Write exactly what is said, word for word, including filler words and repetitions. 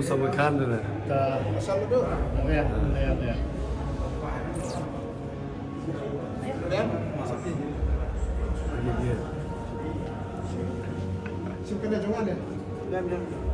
Sa makan na. Ta. Asal tu. Ya, ya, ya. Sim kena jangan ya. Diam, diam.